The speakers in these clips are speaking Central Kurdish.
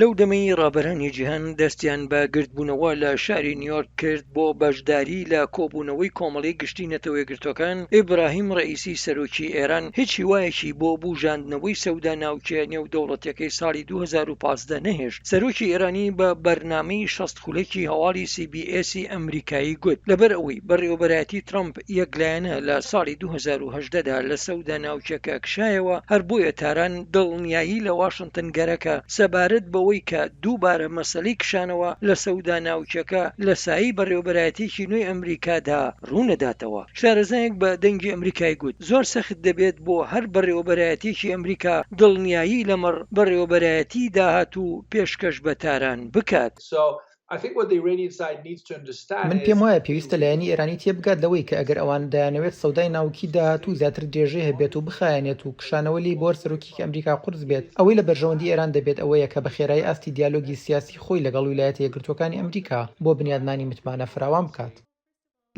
لەو دەمەی ڕابەرانی جیهان دەستیان بە گردبوونەوە لە شاری نیۆرک کرد بۆ بەشداری لە کۆبوونەوەی کۆمەڵەی گشتی نەتەوەیەکگرتووەکان، ئیبراهیم ڕەئیسی سەرۆکی ئێران هیچ هیوایەکی بۆ بوژاندنەوەی سەودا ناوکیە نێودەوڵەتیەکەی ساڵی 2015 نەهێشت. سەرۆکی ئێرانی بە بەرنامەی 60 خولەکی هەواڵی سی بی ئێسی ئەمریکایی گوت، لەبەر ئەوەی بەڕێوەبەرایەتی ترەمپ یەکلایەنە لە ساڵی 2018 دا لە سەودا ناوکیەکە کشایەوە، هەر بۆیە تاران دڵنیایی لە واشنتن گەرەکە سەبارەت بەوەی کە دووبارە مەسەلەی کشانەوە لە سەودا ناوکیەکە لە سایەی بەڕێوەبەرایەتیەکی نوێی ئەمریکادا ڕوونەداتەوە. شارەزایەک بە دەنگی ئەمریکای گوت، زۆر سەخت دەبێت بۆ هەر بەڕێوەبەرایەتیەکی ئەمریکا دڵنیایی لەمەڕ بەڕێوەبەرایەتیی داهاتوو پێشکەش بە تاران بکات. من پێم وایە پێویستە لایەنی ئێرانی تێبگات لەوەی کە ئەگەر ئەوان دەیانەوێت سەودای ناوکی داهاتوو زیاتر درێژەی هەبێت و بخایەنێت و کشانەوە لێی بۆ هەر سەرۆکێکی ئەمریکا قورس بێت، ئەوەی لە بەرژەوەندی ئێران دەبێت ئەوەیە کە بە خێرایی ئاستی دیالۆگی سیاسی خۆی لەگەڵ ویلایەتە یەکگرتووەکانی ئەمریکا بۆ بنیادنانی متمانە فراوان بکات.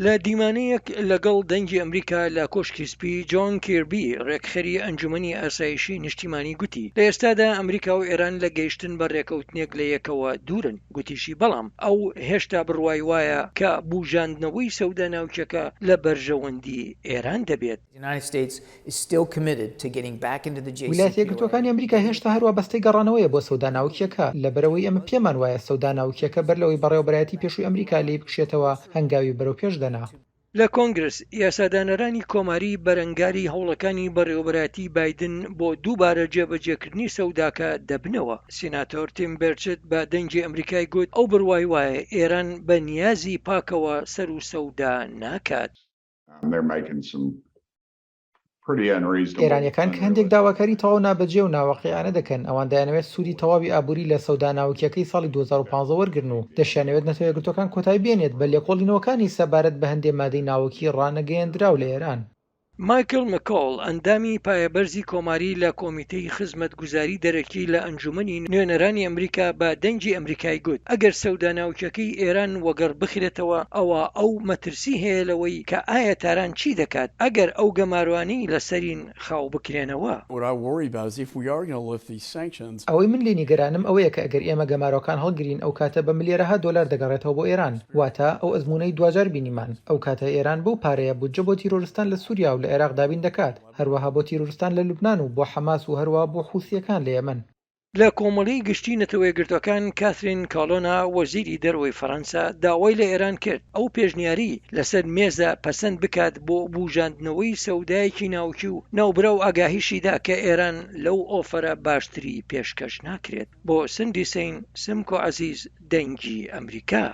لە دیمانەیەک لەگەڵ دەنگی ئەمریکا لە کۆشکی سپی، جۆن کیربی، ڕێکخەری ئەنجومەنی ئاسایشی نیشتیمانی گوتی، لە ئێستادا ئەمریکا و ئێران لە گەیشتن بە ڕێکەوتنێک لە یەکەوە دوورن. گوتیشی بەڵام ئەو هێشتا بڕوای وایە کە بوژاندنەوەی سەودا ناوکیەکە لە بەرژەوەندی ئێران دەبێت. ویلایەتە یەکگرتووەکانی ئەمریکا هێشتا هەر وابەستەی گەڕانەوەیە بۆ سەودا ناوکییەکە، لەبەرئەوەی ئێمە پێمان وایە سەودا ناوکییەکە بەر لەوەی بەڕێوەبەرایەتی پێشووی ئەمریکا لێی بکشێتەوە هەنگاوی بەرەو پێش دەنا. لە کۆنگرس، یاسادانەرانی کۆماری بەرەنگاری هەوڵەکانی بەڕێوەبەرایەتی بایدن بۆ دووبارە جێبەجێکردنی سەوداکە دەبنەوە. سیناتۆر تیم بێرچت بە دەنگی ئەمریکای گوت ئەو بڕوای وایە ئێران بە نیازی پاکەوە سەروسەودا ناکات. ئێرانییەکان کە هەندێک داواکاری تەواو نابەجێ و ناواقیعیانە دەکەن، ئەوان دەیانەوێت سوودی تەواوی ئابووری لە سەودا ناوکییەکەی ساڵی 2015 وەرگرن و دەشیانەوێت نەتەوە یەکگرتووەکان کۆتایی بێنێت بە لێکۆڵینەوەکانی سەبارەت بە هەندێ مادەی ناوەکی ڕانەگەیەندراو لە ئێران. مایکل مکۆڵ، ئەندامی پایەبەرزی کۆماری لە کۆمیتەی خزمەتگوزاری دەرەکی لە ئەنجومەنی نوێنەرانی ئەمریکا بە دەنگی ئەمریکای گوت، ئەگەر سەودا ناوکیەکەی ئێران وەگەڕ بخرێتەوە ئەوا ئەو مەترسی هەیە لەوەی کە ئایا تاران چی دەکات ئەگەر ئەو گەمارۆانەی لەسەرین خاو بکرێنەوە. ئەوەی من لێی نیگەرانم ئەوەیە کە ئەگەر ئێمە گەمارۆکان هەڵگرین ئەو کاتە بە ملیارەها دۆلار دەگەڕێتەوە بۆ ئێران، واتە ئەو ئەزموونەی دواجار بینیمان، ئەو کاتە ئێران بەو پارەیە بودجە بۆ تیرۆرستان لە سوریا و لە عێراق دابین دەکات، هەروەها بۆ تیرۆرستان لە لوبنان و بۆ حەماس و هەروەها بۆ حوسییەکان لە یەمەن. لە کۆمەڵەی گشتی نەتەوەیەکگرتوەکان کاثرین کاڵۆنا وەزیری دەرەوەی فەرەنسا داوای لە ئێران کرد ئەو پێشنیارەی لەسەر مێزە پەسەند بکات بۆ بوژاندنەوەی سەودایەکی ناوکی و ناوبراو ئاگاهیشی دا کە ئێران لەو ئۆفەرە باشتری پێشکەش ناکرێت. بۆ سندی سەین، سمکۆ عەزیز، دەنگی ئەمریکا.